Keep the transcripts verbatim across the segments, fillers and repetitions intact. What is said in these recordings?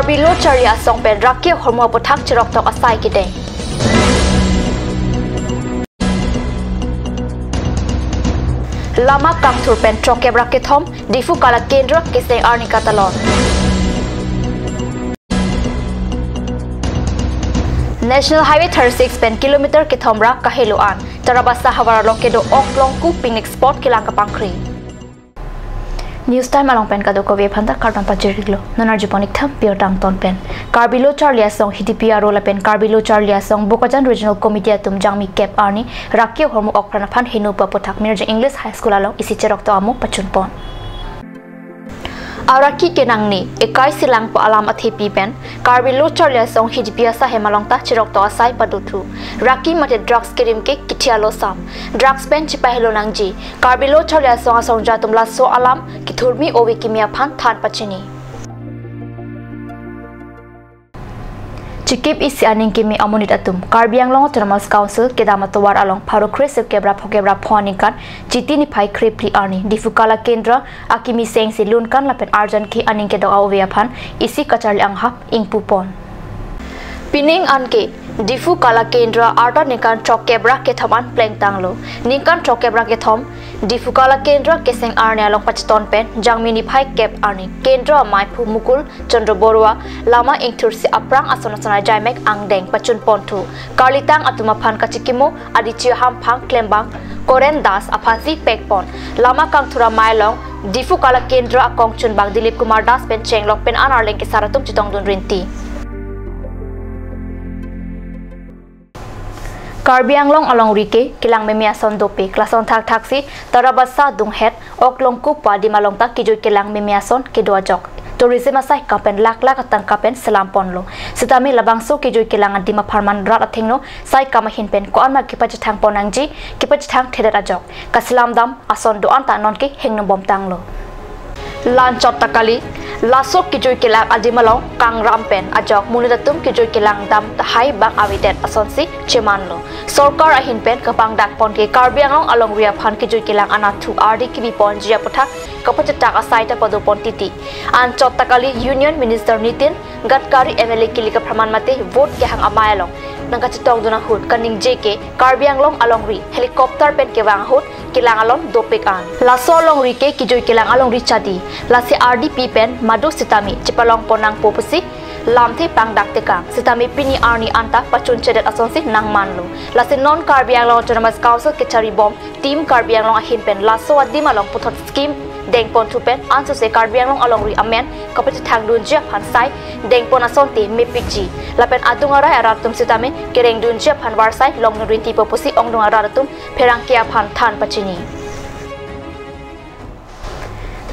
Karbi Lo Charli Asong pen raki ahormu aputhak chiroktok asai kedeng. Lama kangthur pen throkkep ra kethom, Diphu Kalakendra keseng arni katalon. National Highway thirty-six pen kilometer kethom ra kahelo an, Tarabasa havar along kedo ok longku picnic spot kelang kapangkri. News Time along pen kadokave aphanta kardom pajirlo. Non arjupon ik tham birta angton pen. Karbi Lo Charli Asong Hidipi Aro lapen Karbi Lo Charli Asong Bokajan Regional Committee atum Jangmi kep arni raki ahormu okpran aphan heno pu aputhak Mirjeng English High School along isi chiroktok amo pachunpon. Araki kenangne, ekai silang pu alam athepi pen, Karbi Lo Charli Asong Hidipi asahem along ta chiroktok asai padothu. Raki mate drugs kerim ke kithia losam. Drugs pen chipahelo nangji. Karbi Lo Charli Asong asongja atum laso alam kethurmi ove kimi aphan than pachini. Chikip isi aning kimi amonit atum, Karbi Anglong Autonomous Council kedam atovar along pharo kre-sirkep ra phokep ra pho aningkan Chiti niphai kre-phli arni Diphu Kalakendra akimi sengsi lunkan lapen arjan ke aning kedok a-ove aphan isi kacharli anghap ingpupon. Pining anke Diphu Kalakendra arta ningkan throkkep ra kethom an plengtanglo. Ningkan throkkep ra kethom Diphu Kalakendra keseng arni along pachiton pen Jangmi niphai kep arni Kendra amaiphu Mukul Chandra Borua lama ingthursi aphrang ason ason ajaimek angdeng pachunponthu. Karlitang atum aphan kachikimo adichi hamphang klembang Koren Das aphansi pekpon. Lama kangthur amei along Diphu Kalakendra akongchunbang Dilip Kumar Das pen chenglok pen an arleng kesar atum chetongdun rinti. Karbi Anglong alongri ke kelang meme ason dopik, lason thakthaksi Tarabasa, Dunghet, ok longku pu adim along ta kejui kelang meme ason kedo ajok. Tourism asaikam pen lakh lakh atangka pen selamponlo. Sitame labangso kejui kelang adim apharman rat athengno saikam ahin pen ko-an ma kepachethangpon nangji, kepachethang thedet ajok. Kaselam dam ason do-an ta nonke hingno bomtanglo. La-anchot ta kali, laso kejui kelang adim along kangram pen ajok monit atum kejui kelang dam tahai bang avedet asonsi chemanlo. Sorkar ahin pen kapangdakpon ke Karbi Anglong alongri aphan kejui kelang anatthu ardi kebiponji aputhak kapachethak asai ta padopon titi. Anchot ta kali Union Minister Nitin Gadkari M L A kili kapharman mate vote kehang amei along nangkachetongdun ahut kaningje ke Karbi Anglong alongri helicopter pen kevang ahut kelang alon dopik an. Laso alongri ke kejui kelang alongri chadi. Lasi ardi pi pen madu sitame chepalongpon nangpo pusi lamthe pangdak tekang. Sitame pini arni anta pachunchedet asonsi nangmanlo. Lasi non Karbi Anglong Autonomous Council kecharibom Team Karbi Anglong ahin pen laso adim along puthot scheme dengponthu pen ansose Karbi Anglong alongri amen kapachethangdunji aphan sai dengpon asonte mepikji. Lapen adung arai arat atum sitame kerengdunji aphan varsai longdun rintipo pusi ongdung arat atum pherangke aphan than pachini.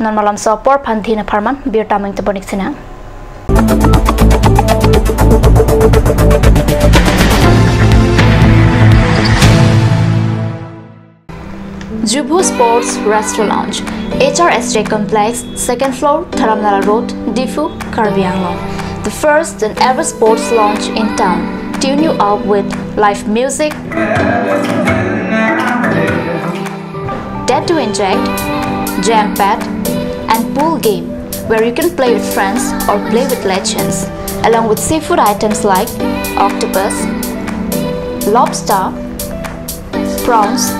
Non malomso apor aphan dhin apharman birta meng tebonik sinang. Jubho Sports Restaurant, H R S J Complex, second floor, Dharamnala Road, Diphu, Karbi Anglong. The first and ever sports lounge in town. Tune you up with live music, tattoo inject, jam pad, and pool game where you can play with friends or play with legends, along with seafood items like octopus, lobster, prawns,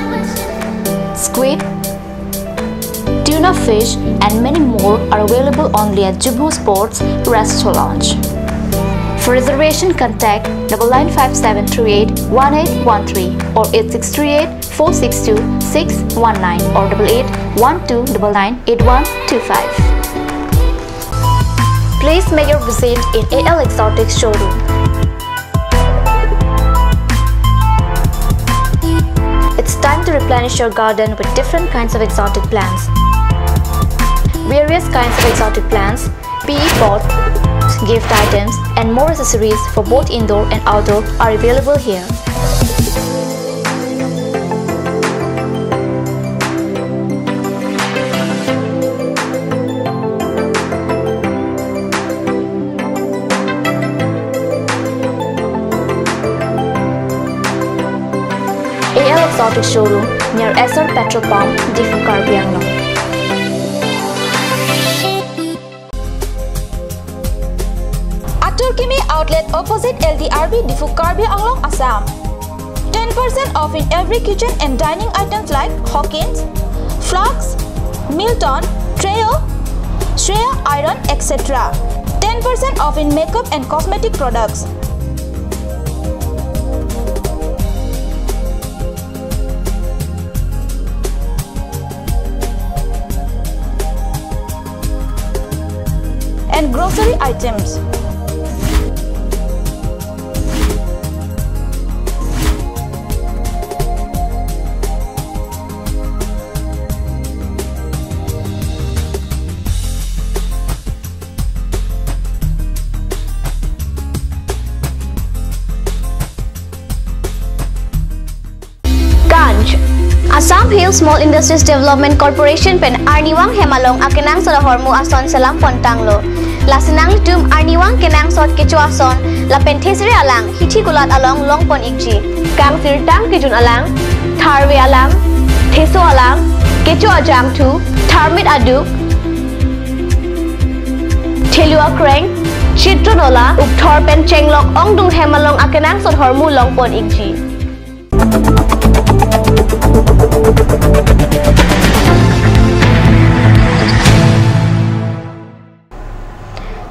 squid, tuna fish, and many more are available only at Jubho Sports Restaurant. For reservation, contact double nine five seven three eight one eight one three or eight six three eight four six two six one nine or double eight one two double nine eight one two five. Please make your visit in A L Exotic Showroom. It's time to replenish your garden with different kinds of exotic plants. Various kinds of exotic plants, P E pot, gift items, and more accessories for both indoor and outdoor are available here. A L Exotic Showroom near Essar Petrol Pump, Diphu, Karbi Anglong. Opposite L D R B, Diphu, Karbi Anglong, Assam. Ten percent off in every kitchen and dining items like Hawkins, flasks, Milton, Trio, Shreya iron, et cetera. Ten percent off in makeup and cosmetic products. And grocery items. Kanj. Assam Hill Small Industries Development Corporation pen arnivang hem along akenangsot ahormu ason selam pontanglo. Lasi nanglitum arnivang kenangsot kecho ason lapen thesere alang hithi kulat along longpon ikji. Kangsirtang kejun alang, tharve alang, theso alang, kecho ajangthu, tharmit aduk, thelu akreng, chitronola, ukthor pen chenglok ongdung hem along akenangsot ahormu longpon ikji.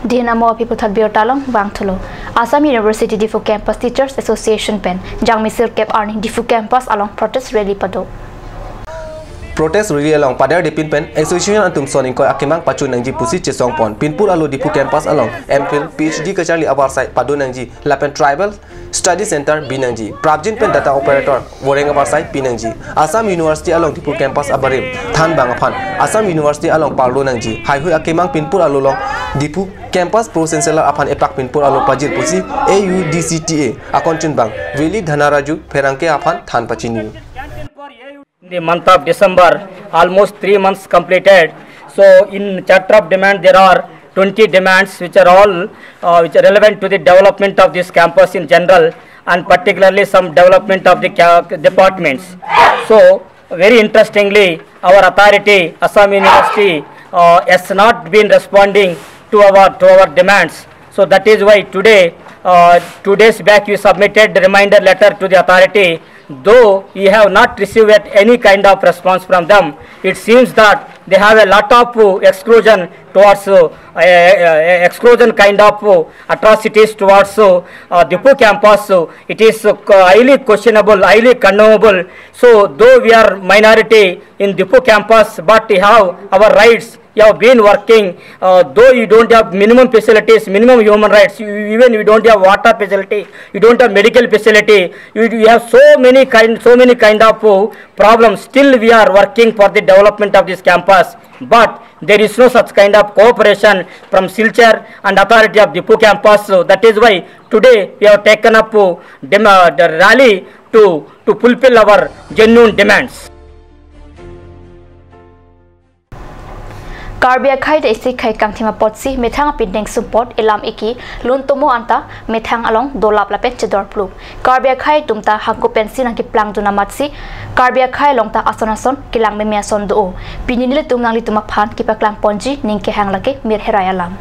Dina mo api puthot birta along vangthulo. Assam University Diphu Campus Teachers Association pen jangmi sirkep arni Diphu Campus along protest rally pado. Protest rally along padar dipin pen association atum son ingkoi akemang pachu nangji pusi chesongpon. Pinpur alo Diphu Campus along M Phil, P H D kacharli avarsai pado nangji lapen Tribal Study Center bi nangji. Prapjin pen data operator voreng avarsai pi nangji. Assam University along Diphu Campus abarim thanbang aphan Assam University along parlo nangji. Haihui akemang Pinpur alo along Diphu Campus Pro Chancellor aphan epak Pinpur alo pajir pusi A U D C T A akonchunbang Vili Dhanaraju Pherangke aphan than pachini. In the month of December, almost three months completed. So in charter of demand, there are twenty demands which are all, uh, which are relevant to the development of this campus in general and particularly some development of the ca-, departments. So very interestingly, our authority, Assam University, uh, has not been responding to our, to our demands. So that is why today, uh, two days back, we submitted the reminder letter to the authority. Though we have not received yet any kind of response from them, it seems that they have a lot of, uh, exclusion towards, uh, uh, uh, exclusion kind of, uh, atrocities towards, uh, uh, Diphu campus. So it is, uh, highly questionable, highly condemnable. So though we are minority in Diphu campus, but we have our rights. You have been working, uh, though you don't have minimum facilities, minimum human rights, you, even you don't have water facility, you don't have medical facility, you, you have so many kind, so many kind of, uh, problems. Still, we are working for the development of this campus, but there is no such kind of cooperation from Silchar and authority of Diphu campus. So that is why today we have taken up, uh, dem-, uh, the rally to, to fulfill our genuine demands. Karbi akhei ta isi khei kangthim apotsi methang apindeng sumpot elam iki lun tomo anta methang along dolap lapen chedor pluk. Karbi akhei atum ta hangko pensi nangkeplang dun amatsi Karbi akhei along ta ason ason kelang meme ason do. Pini nelitum nanglitum aphan kepaklang ponji ning kehang lake Mir Herai alam.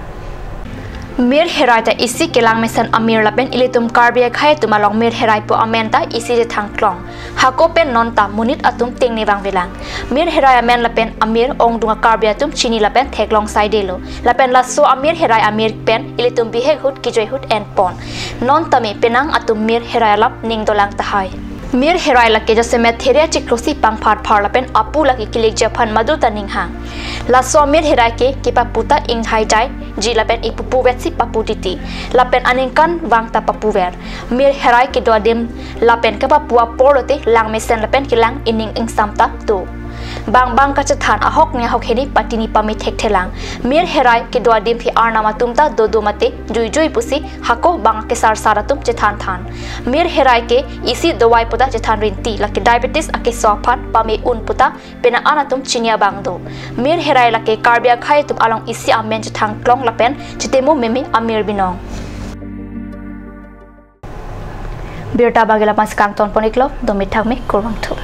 Mir Herai ta isi kelang mesen amir lapen ilitum Karbi akhei atum along Mir Herai pu amen ta isi chethang klong. Hako pen non ta monit atum tengne vangvelang. Mir Herai amen lapen amir ongdung a Karbi atum chini lapen theklong saidelo. Lapen laso amir Herai amir pen ilitum bihek ahut kejoi ahut enpon. Non tame penang atum Mir Herai alam ning dolang tahai. Mir Herai lake jasemet theria chiklosi pangpharphar lapen apu lake kilikji aphan madu ta ninghang. Laso amir Herai ke kepapu ta inghai daiji lapen ipupu vetsi papu titi. Lapen aningkanvang ta papuver. Mir Herai kedo adim lapen kepapu apor lote lang mesen lapen kelang ining ingsam ta do. Bang bang kachethan ahok ni ahok hini patini pame thekthelang. Mir Herai kedo adim phi arnam atum ta dodo mate juijui pusi hako bang kesarsar atum chethanthan. Mir Herai ke isi dawai puta chethan rinti lake diabetes akeso aphan pame un puta pena an atum chini abang do. Mir Herai lake Karbi akhei atum along isi amen chethang klong lapen chetemu meme amir binong. Birta bagi lapan sekang ton pon iklo, do methang me kurvangthu.